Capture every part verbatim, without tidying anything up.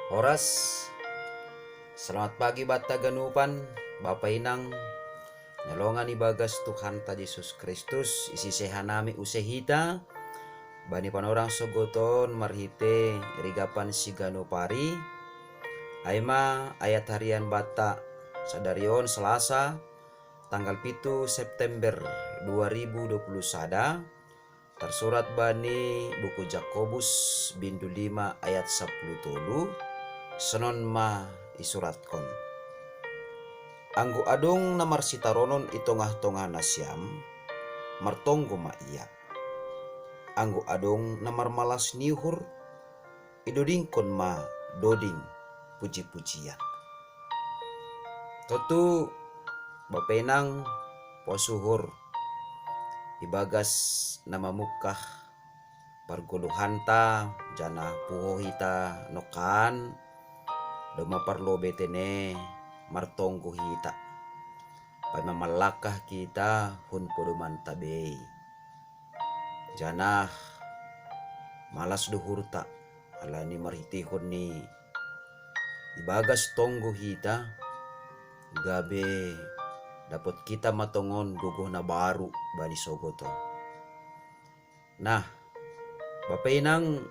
Horas. Selamat pagi banta ganupan, Bapa Inang, nalongan ibagas Tuhanta Jesus Kristus, isi sehanami use hita bani panorang sogoton marhite rigapan siganupari. Aima ayat harian banta sadarion Selasa, tanggal pitu September dua ribu dua puluh sada, tersurat bani buku Jakobus bindu lima ayat sapuluh tolu, sonon ma isuratkon. Anggo adong na marsitaronon i tongah-tongah nasiam, martonggo ma ia. Anggo adong na marmalas ni uhur, idodingkon ma doding puji-pujian. Tontu, Bapa Inang, pos uhur ibagas na mamungkah pargoluhanta, janah puho hita nongkan, domma parlobei tene martonggo hita, paima mallangkah hita hun podomanta bei. Janah malas do uhurta, halani marhiteihon ni ibagas tonggo hita, gabe dapot hita ma tongon gogoh na baru bani sogot on. Nah, Bapa Inang,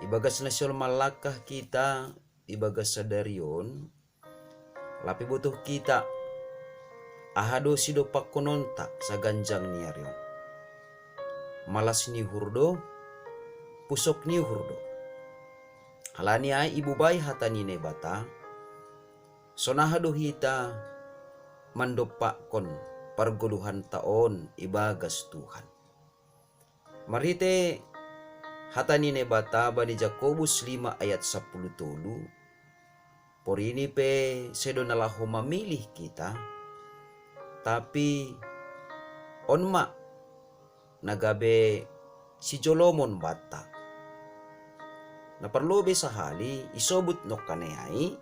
ibagas na sihol mallangkah hita ibagas sadari on, lape botoh hita, aha do sidompakkononta saganjang ni ari on. Malas ni uhur do, pusok ni uhur do. Halani ai ibobai hata ni Naibata, sonaha do hita mandompakkon pargoluhanta on ibagas Tuhan. Marhite hata ni Naibata bani Jakobus lima ayat sapuluh tolu, porini pe sedo na laho mamilih hita, tapi on ma na gabe sijolomon banta. Na parlobei sahali isobut nongkan ai,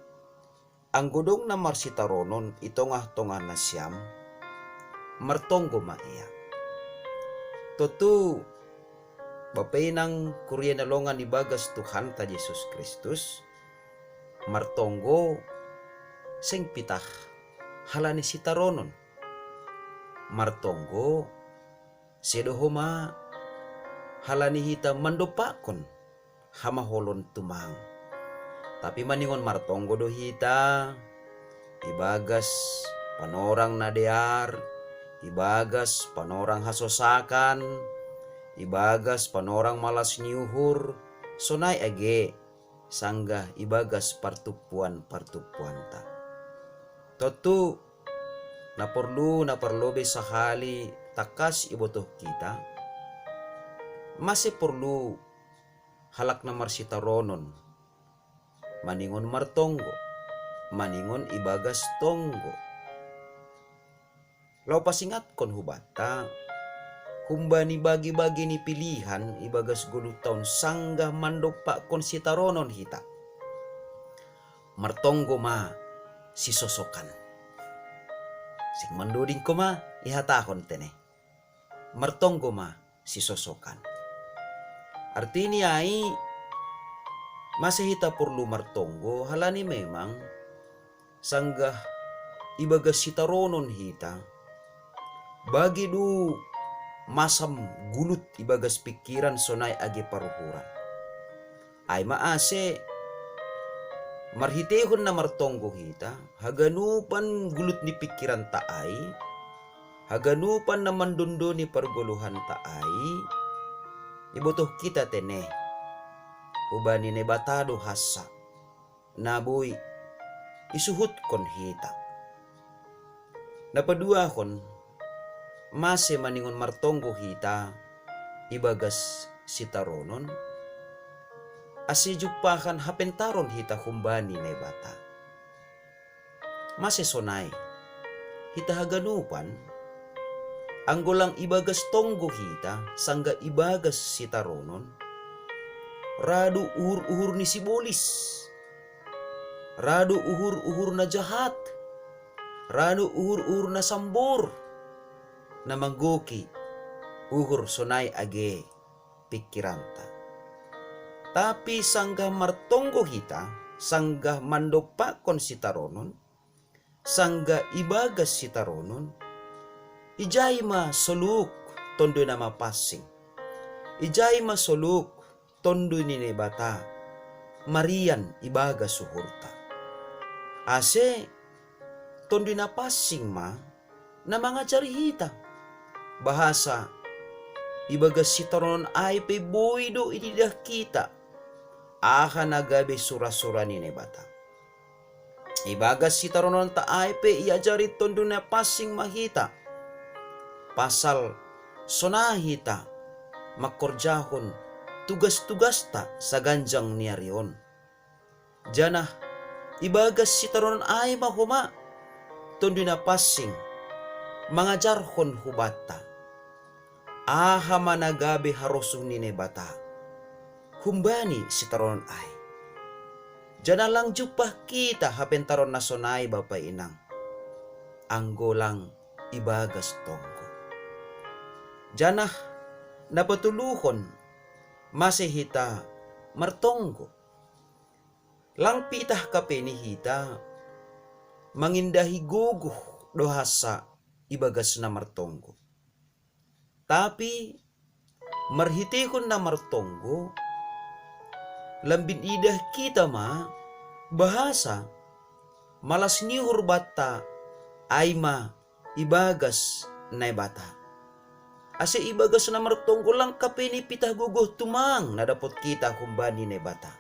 anggo adong na marsitaronon i tongah-tongah nasiam, martonggo ma ia. Tontu, Bapa Inang, kuria na longan ibagas Tuhanta Jesus Kristus, martonggo seng pitah halani sitaronon. Martonggo sedo homa halani hita mandompakkon hamaolon tumang. Tapi maningon martonggo do hita ibagas panorang na dear, ibagas panorang hasosakan, ibagas panorang malas ni uhur, sonai age sanggah ibagas partumpuan-partumpuanta. Tontu, na porlu, na parlobei sahali tangkas ibotoh hita, mase porlu halak na marsitaronon maningon martonggo, maningon ibagas tonggo. Laho pasingatkon hubanta, humbani bagi-bagi ni pilihan ibagas goluhta on sanggah mandompakkon sitaronon hita, martonggo ma sisosokan. Seng mandoding homa ihatahon tene, martonggo ma sisosokan. Artini ai, mase hita porlu martonggo, halani memang sanggah ibagas sitaronon hita, bagi do masam gulut ibagas pingkiran sonai age paruhuran. Ai ma ase marhiteihon na martonggo hita, haganupan gulut ni pingkiranta ai, haganupan na mandondoni pargoluhanta ai, ibotoh hita tene, hubani Naibata do hansa na boi isuhutkon hita. Na paduahon, mase maningon martonggo hita ibagas sitaronon, ase jumpahan hapentaron hita humbani Naibata. Mase sonai, hita haganupan, anggo lang ibagas tonggo hita sanggah ibagas sitaronon, ra do uhur-uhur ni sibolis, ra do uhur-uhur na jahat, ra do uhur-uhur na sambor, na manggohi uhur sonai age pingkiranta. Tapi sanggah martonggo hita, sanggah mandompakkon sitaronon, sanggah ibagas sitaronon, ijai ma soluk Tonduy Napansing, ijai ma soluk Tonduy ni Naibata marian ibagas uhurta. Ase Tonduy Napansing ma na mangajari hita, bahasa ibagas sitaronon ai pe boi do ididah hita aha na gabe sura-sura ni Naibata. Ibagas sitarononta ai pe iajari Tonduy Napansing ma hita pasal sonai hita mangkorjahon tugas-tugasta saganjang ni ari on. Janah ibagas sitaronon ai ma homa Tonduy Napansing mangajarhon hubanta aha ma na gabe harosuh ni Naibata humbani sitaronon ai. Janah lang jumpah hita hapentaron na sonai, bapa inang, anggo lang ibagas tonggo. Janah na patoluhon, mase hita martonggo. Lang pitah hape ni hita mangindahi gogoh do hansa ibagas na martonggo. Tapi marhiteihon na martonggo, lambin iidah hita ma bahasa malas ni uhur banta ai ma ibagas Naibata. Ase ibagas na martonggo lang hape ni pitah gogoh tumang na dapot hita humbani Naibata.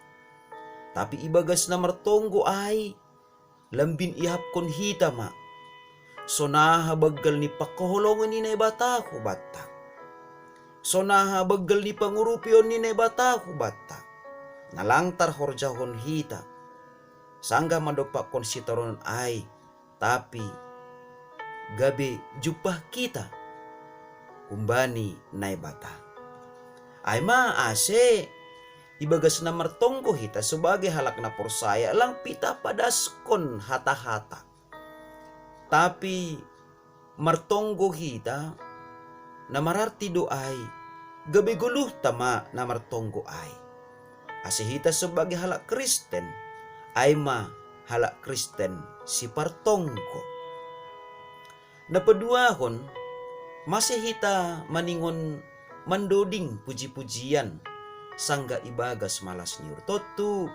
Tapi ibagas na martonggo ai lambin iahapkon hita ma sonaha banggal ni panghaholongon ni Naibata hubanta, sonaha banggal ni pangurupion ni Naibata hubanta, na lang tarhorjahon hita sanggah mandompakkon sitaronon ai, tapi gabe jumpah hita humbani Naibata. Ai ma ase ibagas na martonggo hita sebagai halak na porsaya, lang pitah padaskon hata-hata. Tapi martonggo hita na mararti do ai gabe goluhta ma na martonggo ai. Ase hita sebagai halak Kristen, ai ma halak Kristen sipartonggo. Na paduahon, mase hita maningon mandoding puji-pujian sanggah ibagas malas ni uhur? Tontu,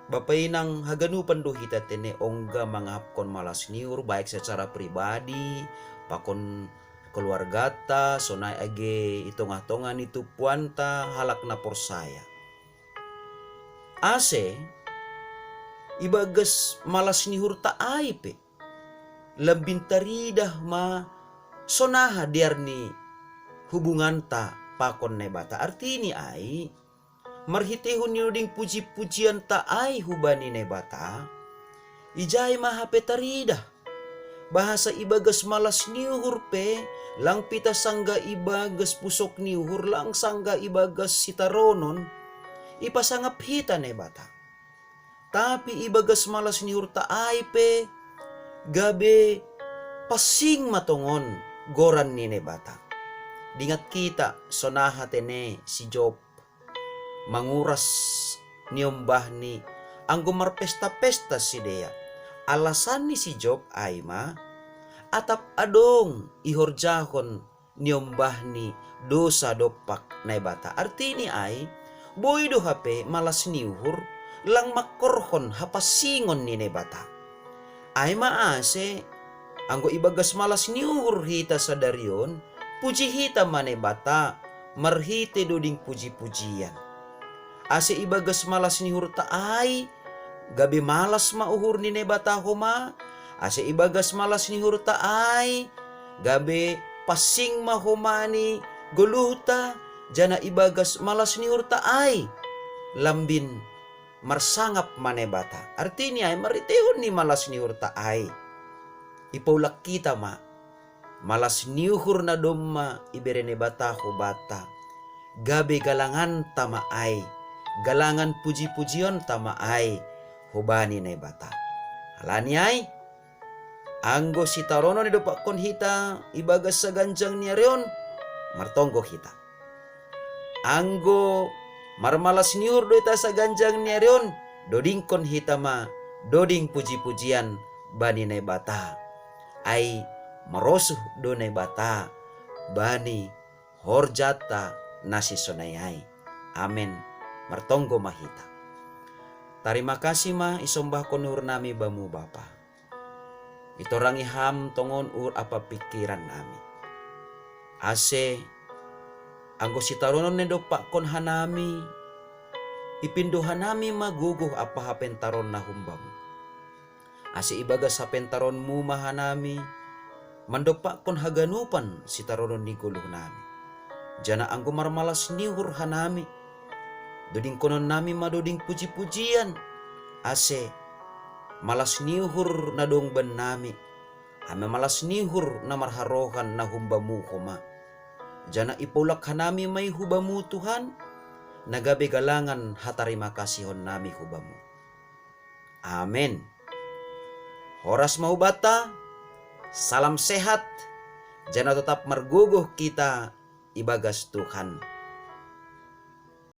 bapa inang, haganupan do hita tene ongga mangahapkon malas ni uhur, baik secara pribadi, pakon keluargata, sonai age i tongah-tongah ni tumpuanta halak na porsaya. Ase ibagas malas ni uhurta ai pe lambin taridah ma sonaha dear ni hubunganta pakon Naibata. Artini ai, marhiteihon ni doding puji-pujianta ai hubani Naibata, ijai ma hape taridah bahasa ibagas malas ni uhur pe, lang pitah sanggah ibagas pusok ni uhur, lang sanggah ibagas sitaronon, ipasangap hita Naibata. Tapi ibagas malas ni uhurta ai pe gabe pansing ma tongon goran ni Naibata. Dingat hita sonaha tene si Job manguras niombahni anggo marpesta-pesta sidea. Alasanni si Job ai ma, atap adong ihorjahon niombahni dosa dompak Naibata. Artini ai, boi do hape malas ni uhur lang mangkorhon hapansingon ni Naibata. Ai ma ase, anggo ibagas malas ni uhur hita sadari on, puji hita ma Naibata marhite doding puji-pujian. Ase ibagas malas ni uhurta ai gabe malas ma uhur ni Naibata homa, ase ibagas malas ni uhurta ai gabe pansing ma homa ni goluhta, janah ibagas malas ni uhurta ai lambin marsangap ma Naibata. Artini ai, marhiteihon ni malas ni uhurta ai, ipaulak hita ma malas ni uhur na domma ibere Naibata hubanta, gabe galanganta ma ai, galangan puji-pujionta ma ai hubani Naibata. Halani ai, anggo sitaronon idompakkon hita ibagas saganjang ni ari on, martonggo hita. Anggo marmalas ni uhur do hita saganjang ni ari on, dodingkon hita ma doding puji-pujian bani Naibata. Ai marosuh do Naibata bani horjata na sisonai ai. Amen. Martonggo ma hita. Tarima kasih ma isombahkon uhur nami Bamu Bapa. Itorangi Ham tongon uhur ampa pingkiran nami. Ase anggo sitaronon na idompakkon hanami, ipindo hanami ma gogoh ampa hapentaron na humbamu. Ase ibagas hapentaronmu ma hanami mandompakkon haganupan sitaronon ni goluh nami. Janah anggo marmalas ni uhur hanami, dodingkonon nami ma doding puji-pujian, ase malas ni uhur na dong bannami, ai ma malas ni uhur na marharohan na humbamu homa. Janah ipaulak hanami ma i hubamu Tuhan, na gabe galangan hatarima kasihon nami hubamu. Amen. Horas ma hubanta, salam sehat, janah tetap margogoh kita ibagas Tuhan.